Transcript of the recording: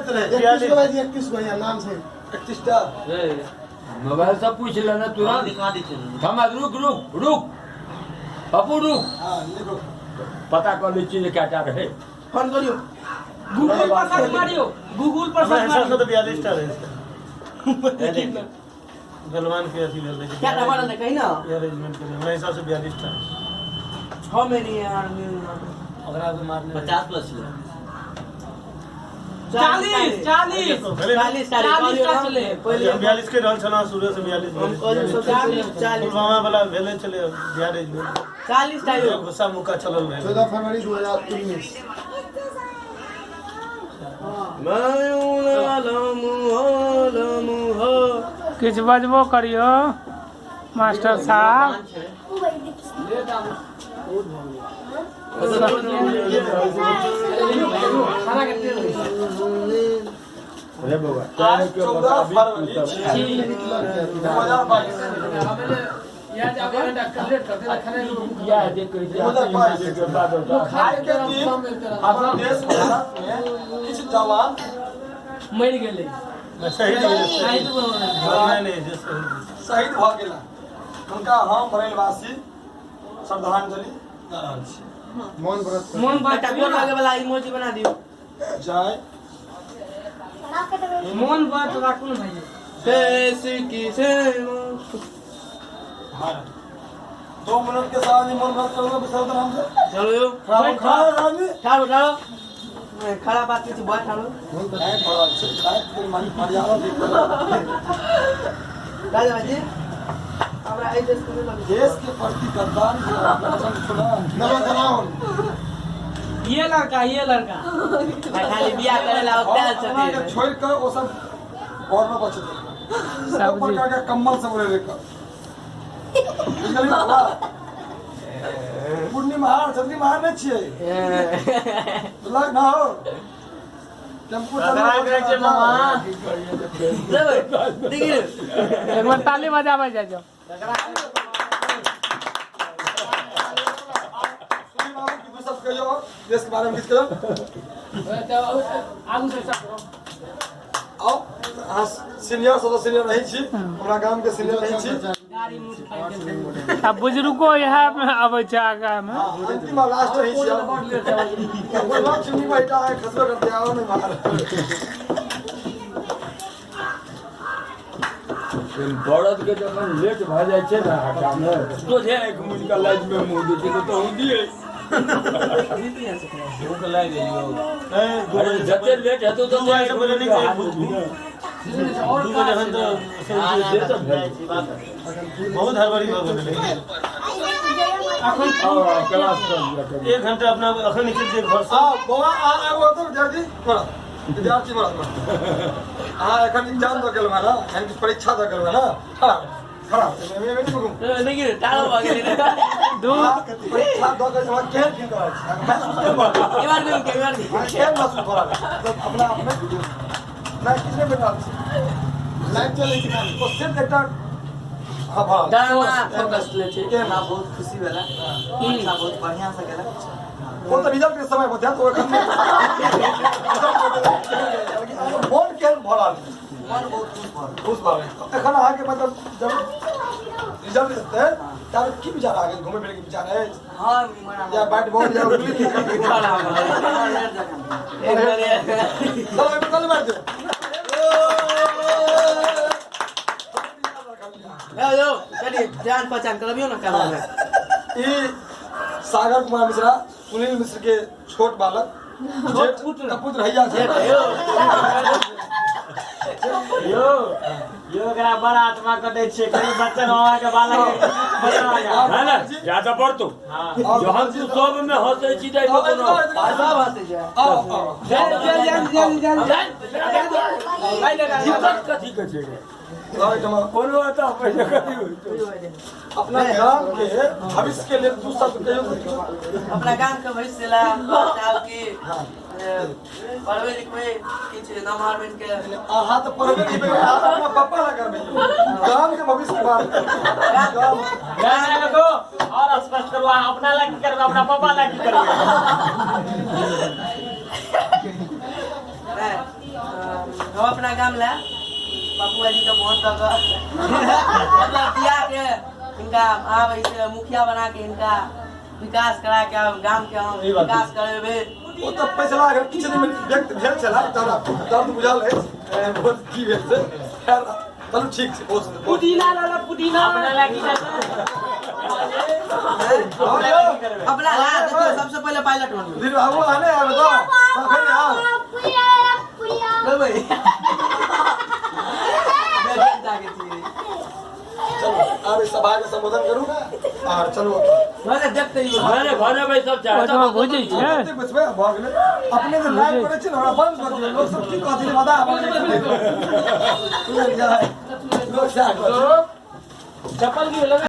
रहे। 31 गो भाईजी, 31 गो यहाँ नाम से। 31 टा। मोबाइल से पूछ लेना तुरंत। दिखा दै छै। थमा, रुक रुक रुक पप्पू, रुक। हाँ, लिखो। पता कर लै छियै जे कएटा रहै। फोन करियो। गूगल पर सर्च मारियो, गूगल पर हमरा सर्च हिसाब से मारियो। तऽ 42 टा रहै छै। बलवान के अथी भेल रहै। क्या नंबर रहलै, कही ना। अरेंजमेंट के हमरा हिसाब से 42 टा। 6 महीने यार। ओकरा तो मारने 50 प्लस छलै। 40, 40। भेलै ने? 40। 40 टा छलै। पहिले हम 42 के रहल छलहुँ, शुरू से 42। हम कहलियै सब 40। 40। पुलवामा वाला भेलै छलै बिहार रेजिमेंट। 40 टा यौ। गुस्सा मुक्का चलल रहै। 14 फरवरी 2019। किछु बजबो करियौ मास्टर साहब। रे बौआ, आज टाइम के 14 मुताबिक फरवरी तू सब छी 2022। इएह जे कहै छै, 2022। के बाद ओकरा आइ के दिन अपन देश भारत में किछु जवान मरि गेलै। शहीद भेलै। शहीद भऽ गेलै। नहीं नहीं, जे शहीद भेलै। शहीद भऽ गेला, हुनका हम बरेलवासी श्रद्धांजलि दऽ रहल छी। मौन व्रत। मोन बात। एकटा गोर लागे वाला इमोजी बना दियौ। जय मोन बात राखू ने भाई। देश की सेवा। भारत। 2 मिनट के साथ ही मौन व्रत करूंगा विशाल नाम से। चलो यौ। खड़ा हो, खड़ा हो आदमी। ठाड़ो ठाड़ो, खड़ा बात नहीं छै, बैठ ठाड़ो। लाइट भऽ रहल छै, लाइट के मर्यादा देख। राजा भाईजी, हमरा एहि देश के नहि लगै। देश के प्रति गद्दार छुड़ा। नमक। ये लड़का, ये लड़का। छै खाली बियाह करे ला औतायल अहाँके छथिन। छोड़ि कऽ ओ सब बॉर्डर पर छथिन, सब प्रकार के कम्बल सब ओढ़े कऽ, बुझलियै बाबा? पूर्णिमा हार छत्री महार नहि छियै लग ना हो टेम्पू ककरा कहै छै मामा? लेबै देखिए। एक बार ताली बजाबै जाइ जाओ। सुनील बाबू, की दू शब्द कहियौ, देश के बारे में किछु कहियौ। आगू से सब करो। आउ, अहाँ सीनियर सबसँ सीनियर रही छी, हमरा गाम के सीनियर रही छी। गाड़ी मुठ खाइ गेल। आ बुजुर्गो इएह मे अबै छै आगामे। हाँ, अंतिम आ लास्ट रही छी। आब चिमनी बैठा है, खसबे करते, आओ नहीं बाहर। बरद के जखन लेट भऽ जाइ छै ने हटामे, सोझे आँखि मुनि कऽ लाइट मे मुँह दै छै तऽ हम दियै। भूख लागि गेल यौ। ए, दू अरे बजे जते लेट हेतौ दू तते बजे से पहिले नहि हाथ भूख। धोबी ने। 2 बजे हन तऽ से तऽ भेल। बहुत हड़बड़ी भऽ गेल रहै। हाँ, क्लास कर लिया करू। 1 घंटा अपना अखन निकलि जेबै घर से। आ बौआ, आ आगू होतौ विद्यार्थी बड़ा, विद्यार्थी बड़ा। अहाँ एखन एग्जाम दऽ गेलहुँ हँ ने? एखन किछु परीक्षा दऽ गेलहुँ हँ ने? खड़ा खड़ा एमे एमे नहि रुकू। देखिए, टाड़ो भऽ गेलै। दू अहाँ परीक्षा दऽ के हमरा केहन फील कऽ रहल छी? अहाँके महसूस केहन भऽ रहल? एक बार घुमि के, एक बार। अहाँके केहन महसूस भऽ रहल है? मतलब अपना आपमे नहि किछु नहि भेट रहल छै। लाइव चलै छै खाली। ओ सिर्फ एकटा हँ भऽ रहल छै। ड्रामा फोकस ले छै। केहन? हमरा बहुत खुशी भेला, परीक्षा बहुत बढ़िआँ से गेला। ओ तऽ रिजल्ट के समय बतायत, ओ एखन नहि। लेकिन अहाँके मोन केहन भऽ रहल छै? मन बहुत खुश भऽ रहल। खुश भऽ रहल। एखन अहाँके मतलब जब रिजल्ट एतै तब की विचार अहाँके? घुमै फिरै के विचार अछि हँ। या बैट बॉल या गुल्ली? एक बार। चलो, एहिमे ताली मारि दियौ। यौ, कनि जान पहचान करबियौ ने कैमरा में। ई सागर कुमार मिश्रा, सुनील मिश्र के छोट बालक, जेठ पुत्र। पुत्र हैया छै। यौ यौ, एकरा बड़ आत्मा कटै छै, कनि बच्चन मामा के बालक के बड़ा। नहि नहि, ज्यादा बढ़तौ। हँ। जहन तू सब में हंसै छी तऽ एहिमे कोनो सब हँसै छै। आओ आओ। जल्दी जल्दी जल्दी जल्दी। दिक्कत कथी के छै रे? एहिठाम कोनो एतऽ पहिले कथी होइ छै? अपना गाम के भविष्य के लेल दू शब्द कहियौ किछु। अपना गाम के भविष्य ला चाहब कि पढ़बै लिखबै, किछु नमहर बनि के। अहाँ तऽ पढ़बे लिखबै, अहाँ तऽ अपना पप्पा लए करबै, गाम के भविष्य के बात गाम। नहि, रुको, और स्पष्ट करू, अहाँ अपना ला की करबै, अपना पापा ला की करबै? नहि, हम अपना गाम लए पप्पू जी के वोट दऽ कऽ मतलब दिया के हिनका आब ऐसे मुखिया बना के हिनका विकास करा के आब गाम के हम विकास करेबै। ओ तऽ पैसला अगर किछु दिन व्यक्त भेल छलै तऽ हमरा दर्द बुझल अछि, बहुत की भेल से। खैर चलू ठीक छै, बहुत सुन्दर। पुदीना लाला पुदीना। अपना लए की करबै? अपना ला देखियौ सबसे पहिले पायलट बनबै। धीरू आबू, आने आबे तऽ तखन आउ। लेबै जाके छियै। चलू आब इस सभा के संबोधन करू और चलू। भने देखते ही घरे घरे बैसल छै। ओहिठमा भुजै छै। कते बचबै भऽ गेलै। अपने जे लाइव करै छी ने, हमरा बंद कऽ दियौ। लोक सब की कहथिन बता। लोक सएह कहथिन। चप्पल की लगा।